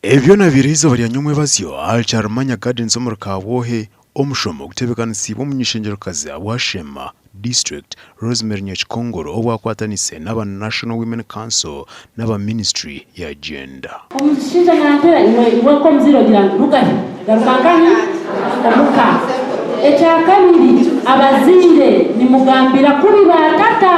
Ebi byona bibaire eizooba rya nyomwebazyo ahari Kyarumanya Gardens omuri Kabwohe, omushomo ogutebeekanisiibwe omuny'eishengyerokazi ahabwa Sheema District, Rosemary Nyakikongoro obu akwatanise n'aba National Women Council n'aba Ministry ya Gender. Omushaija nantera iwe iwe nk'omuzaire ogira ngu rugahi garuka nkahi omuka. Ekyakabiri abazaire nimugambira kubi ba tata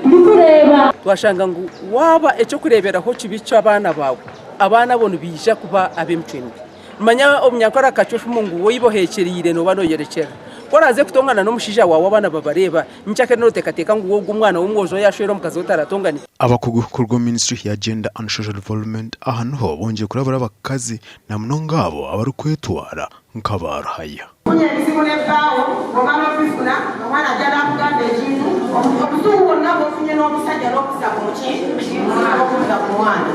turikureeba. Twashanga ngu waaba eky'okureeberaho kibi ky'abaana baawe, abaana abo nibaija kuba ab'emicwe mibi. Manya omunyankore akacwa efumu ngu waaba oheekyereire nooba nooyorekyerera. Ku oraaze kutongana n'omushaija waawe abaana babareeba, nyikyakare nooteekateeka ngu ogwo omwana w'omwojo yaashwera omukazi otaratonganire. Abakugu kuruga omu Ministry ya Gender and Social Development aha niho bongyeire kurabura abakazi na munonga abo abarikwetwara nk'abaaruhaya. Ofunye ebizibu ne bbaawo bw'omala obifuna omwana ajja n'akugamba ekintu obusungu bwonna bw'ofunye n'omusajja n'obuzza ku muki n'obuzza ku mwana.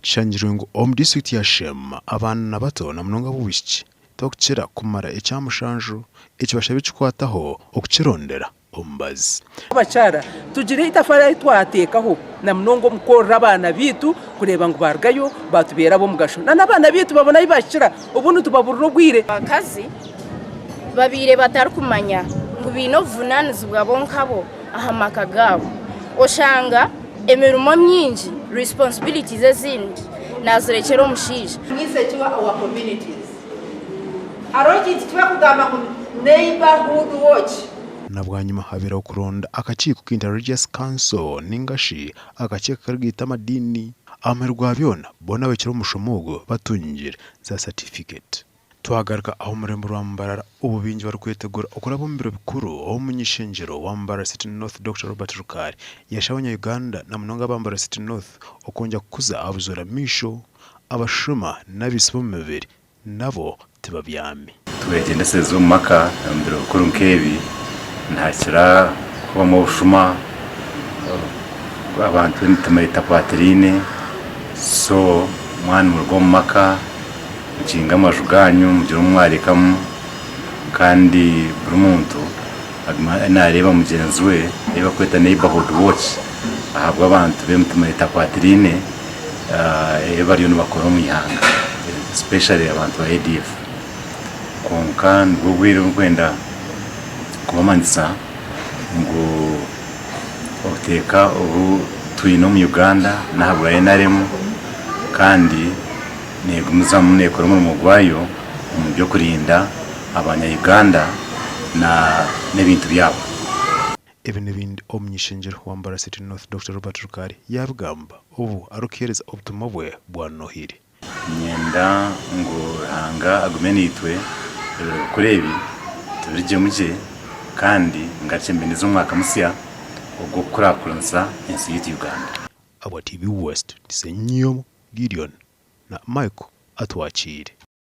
Kishangirwe ngu omu disiturikiti ya Sheema abaana bato na munonga ab'obwishiki tibakukira kumara ekyamushanju ekibashabe kikwataho okukirondera omubazi. Abakyara tugire eitafaari ahu twateekaho na munonga omu kworora abaana baitu kureeba ngu baarugayo baatubeera ab'omugasho. Na n'abaana baitu babone ahu baahikira obundi tubaburire obwire. Abakazi babaire batarikumanya ngu baine obuvunaanizibwa bo nkabo aha maka gaabo. Oshanga emirimo mingi, responsibilities ezindi naazirekyera omushaija. We secure our communities. Hariho ekintu ekibakugamba ngu neighbourhood watch. Na bwanyima habeeraho okuronda akakiiko k'Inter-Religious Council ninga shi akakiiko akarikugaita amadiini. Aha muheru gwa byona, boona abahikire omu mushomo ogwo batungire za satifiketi. Twagaruka aha omurembo rwa Mbarara obu baingi barikwetegura okuraba omu biro bikuru obu omuny'ishengyero wa Mbarara City North Dokita Robert Rukari yashaba abanya-Uganda na munonga aba Mbarara City North okwongyera kukuza aha buzoora maisho, abashuma n'abaitsi b'omu mibiri nabo tibabyami. Twegyendesereze omu maka omu biro bikuru nk'ebi, nihakira kubamu obushuma, abantu emitima etakwatiraine, so mwaba nimuruga omu maka mukinge amaju gaanyu mugire obu mwarekamu kandi buri muntu agume naareeba mugyenzi we ei barikweta neighbourhood watch ahabw'abantu b'emitima etakwatiraine ebi bariyo nibakora omu ihanga especially abantu ba ADF. Kwonka nibwo bwire obu ndikwenda kubamanyisa ngu obuteeka obu twine omu Uganda n'ahabwa NRM kandi neegumizamu neekora omurimo gwayo omu by'okurinda abanya Uganda n'ebintu byabo. Ebi n'ebindi Omuny'ishengyero wa Mbarara City North, Dokita Robert Rukari yaabigamba obu arikuheereza obutumwa bwe bwa Nohiri. Niinyenda ngu Ruhanga agume naitwe ebiro bikuru ebi tubirigyemu gye kandi ngarukye mbinize omwaka musya ogw'okukurakuranisa ensi yaitu Uganda. Abwa TV West, Nsenyomo Gideon na Michael Atwakiire.